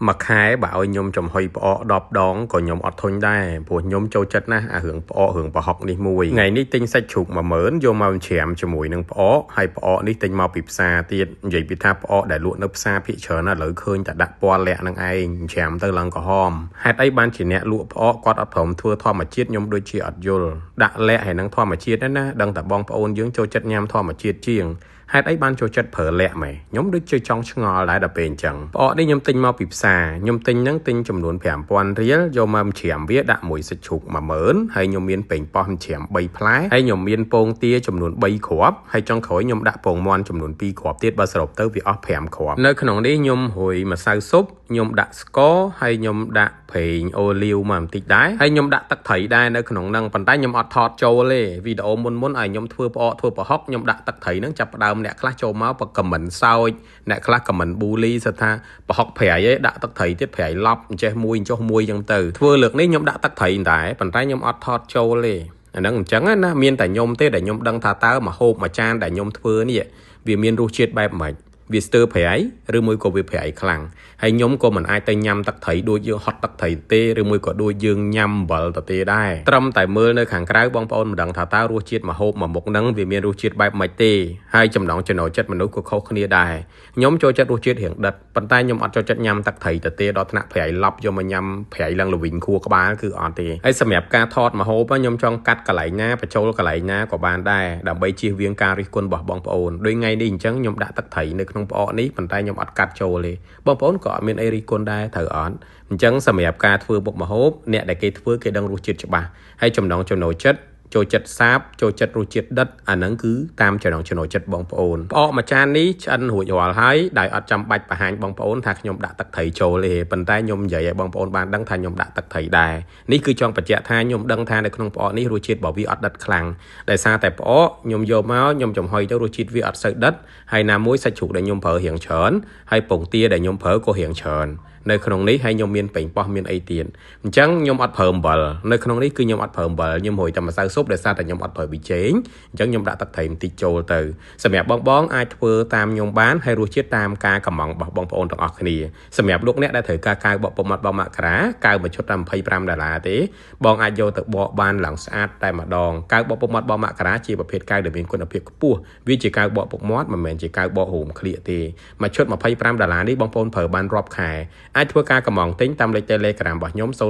មួយខែបើឲ្យខ្ញុំចំហុយផ្អក10ដងក៏ខ្ញុំអត់ធុញដែរព្រោះខ្ញុំចូលចិត្តណាស់អារឿងផ្អករឿងប្រហុកនេះមួយថ្ងៃនេះទិញសាច់ជ្រូក10000យកមកច្រាមជាមួយនឹងផ្អកហើយផ្អកនេះទិញមកពីផ្សារទៀតនិយាយពីថាផ្អកដែលលក់នៅផ្សារភាគច្រើនឥឡូវឃើញតែដាក់ពណ៌លាក់នឹងឯងច្រាមទៅឡើងក្រហមហេតុអីបានជាអ្នកលក់ផ្អកគាត់អត់ព្រមធ្វើធម្មជាតិខ្ញុំដូចជាអត់យល់ដាក់លាក់ហើយនឹងធម្មជាតិណាដឹងតែបងប្អូនយើងចូលចិត្តញ៉ាំធម្មជាតិជាងហេតុអីបានចូលចិត្តប្រើលាក់ម៉េះខ្ញុំដូចជាចង់ឆ្ងល់ដែរដល់ពេលអញ្ចឹងផ្អកនេះខ្ញុំទិញមកពីផ្សារខ្ញុំទិញហ្នឹងទិញចំនួន5000រៀលយកមកច្រាមវាដាក់មួយសាច់ជ្រូក10000ហើយខ្ញុំមានប៉េងប៉ោះច្រាម3ផ្លែហើយខ្ញុំមានពងទាចំនួន3គ្រាប់ហើយចុងក្រោយខ្ញុំដាក់ពងមាន់ចំនួន2គ្រាប់ទៀតបើសរុបទៅវាអស់5គ្រាប់នៅក្នុងនេះខ្ញុំរុយម្សៅស៊ុបខ្ញុំដាក់ស្ករហើយខ្ញុំដាក់ប្រេងអូលីវមកបន្តិចដែរហើយខ្ញុំដាក់ទឹកត្រីដែរនៅក្នុងហ្នឹងប៉ុន្តែខ្ញុំអត់ថតចូលទេវីដេអូមុនមុនឲ្យខ្ញុំធ្វើផ្អកធ្វើប្រហុកខ្ញុំដាក់ទឹកត្រីហ្នឹងចាប់ផ្ដើមអ្នកខ្លះចូលមកបខមមិនសោចអ្នកខ្លះខមមិនប៊ូលីសិតថាប្រហុកប្រៃឯងដាក់ទឹកត្រីទៀតប្រៃឡប់អញ្ចេះមួយអញ្ចោះមួយអញ្ចឹងទៅធ្វើលើកនេះខ្ញុំដាក់ទឹកត្រីដែរប៉ុន្តែខ្ញុំអត់ថតចូលទេអាហ្នឹងអញ្ចឹងណាមានតែខ្ញុំទេដែលខ្ញុំដឹងថាតើមកហូបមួយចានដែលខ្ញុំធ្វើនេះវាមានរសជាតិបែបម៉េចវាស្ទើរប្រៃឬមួយក៏វាប្រៃខ្លាំងហើយខ្ញុំក៏មិនអាចទៅញ៉ាំទឹកត្រីដូចយើងហត់ទឹកត្រីទេឬមួយក៏ដូចយើងញ៉ាំអំបិលទៅទេដែរត្រឹមតែមើលនៅខាងក្រៅបងប្អូនមិនដឹងថាតើរសជាតិម្ហូបមួយមុខហ្នឹងវាមានរសជាតិបែបម៉េចទេហើយចំណងចំណូលចិត្តមនុស្សក៏ខុសគ្នាដែរខ្ញុំចូលចិត្តរសជាតិរៀងដិតប៉ុន្តែខ្ញុំអត់ចូលចិត្តញ៉ាំទឹកត្រីទៅទេដល់ថ្នាក់ប្រៃឡប់យកមកញ៉ាំប្រៃឡើងល្វីងខួរក្បាលគឺអត់ទេហើយសម្រាប់ការថតម្ហូបខ្ញុំចង់កាត់កន្លែងណាបញ្ចូលកន្លែងណាក៏បានដែរដើម្បីជៀសវាងការរិះគន់របស់បងប្អូនដូចថ្ងៃនេះអញ្ចឹងខ្ញុំដាក់ទឹកត្រីនៅក្នុងផ្អកនេះប៉ុន្តែខ្ញុំអត់កាត់ចូលទេបងប្អូនក៏អត់មានអីរិះគន់ដែរត្រូវអត់អញ្ចឹងសម្រាប់ការធ្វើមុខម្ហូបអ្នកដែលគេធ្វើគេដឹងរសជាតិច្បាស់ហើយចំណងចំណូលចិត្តចូលចិត្តសាបចូលចិត្តរសជាតិដិតអាហ្នឹងគឺតាមចំណងចំណូលចិត្តបងប្អូនផ្អកមួយចាននេះឆ្អិនរួចរាល់ហើយដោយអត់ចាំបាច់បង្ហាញបងប្អូនថាខ្ញុំដាក់ទឹកត្រីចូលទេប៉ុន្តែខ្ញុំនិយាយឲ្យបងប្អូនបានដឹងថាខ្ញុំដាក់ទឹកត្រីដែរនេះគឺចង់បញ្ជាក់ថាខ្ញុំដឹងថានៅក្នុងផ្អកនេះរសជាតិរបស់វាអត់ដិតខ្លាំងដោយសារតែផ្អកខ្ញុំយកមកខ្ញុំចំហុយទៅរសជាតិវាអត់សូវដិតហើយណាមួយសាច់ជ្រូកដែលខ្ញុំប្រើរៀងច្រើនហើយពងទាដែលខ្ញុំប្រើក៏រៀងច្រើននៅក្នុងនេះហើយខ្ញុំមានប៉េងប៉ោះមានអីទៀតអញ្ចឹងខ្ញុំអត់ប្រើអំបិលនៅក្នុងនេះគឺខ្ញុំអត់ប្រើអំបិលខ្ញុំរុយតែម្សៅស៊ុបដោយសារតែខ្ញុំអត់ប្រើប៊ីចេងអញ្ចឹងខ្ញុំដាក់ទឹកត្រីបន្តិចចូលទៅសម្រាប់បងបងអាចធ្វើតាមខ្ញុំបានហើយរសជាតិតាមការកំងរបស់បងប្អូនទាំងអស់គ្នាសម្រាប់លោកអ្នកដែលត្រូវការកៅបកពុំមាត់បងមករាកៅមួយឈុតតែ25ដុល្លារទេបងអាចយកទៅបកបានឡើងស្អាតតែម្ដងកៅបកពុំមាត់បងមករាជាប្រភេទកៅដែលមានគុណភាពខ្ពស់វាជាកៅបកពុកមាត់មិនមែនជាកៅបកហូមក្លៀកទេមួយឈុត25ដុល្លារនេះបងប្អូនប្រើបានរាប់ខែអាចធ្វើការកំងទិញតាមលេខ Telegram របស់ខ្ញុំ086 94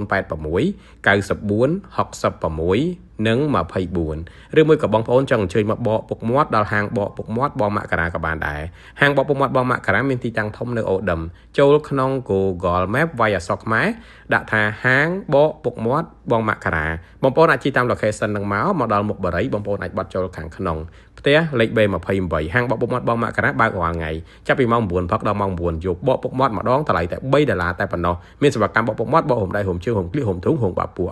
66និង24ឬមួយក៏បងប្អូនចង់អញ្ជើញមកបកពុកមាត់ដល់ហាងបកពុកមាត់បងមករាក៏បានដែរហាងបកពុកមាត់បងមករាមានទីតាំងធំនៅអូដឹមចូលក្នុង Google Map វាយអក្សរខ្មែរដាក់ថាហាងបកពុកមាត់បងមករាបងប្អូនអាចជិះតាម location នឹងមកដល់មុខបរិយបងប្អូនអាចបត់ចូលខាងក្នុងផ្ទះលេខ B28 ហាងបកពុកមាត់បងមករាបើករាល់ថ្ងៃចាប់ពីម៉ោង9ព្រឹកដល់ម៉ោង9យប់បកពុកមាត់ម្ដងតម្លៃតែ3ដុល្លារតែប៉ុណ្ណោះមានសេវាកម្មបកពុកមាត់បកហុំដៃហុំជើងហុំក្លៀកហុំទ្រូងហុំបាក់ពោះ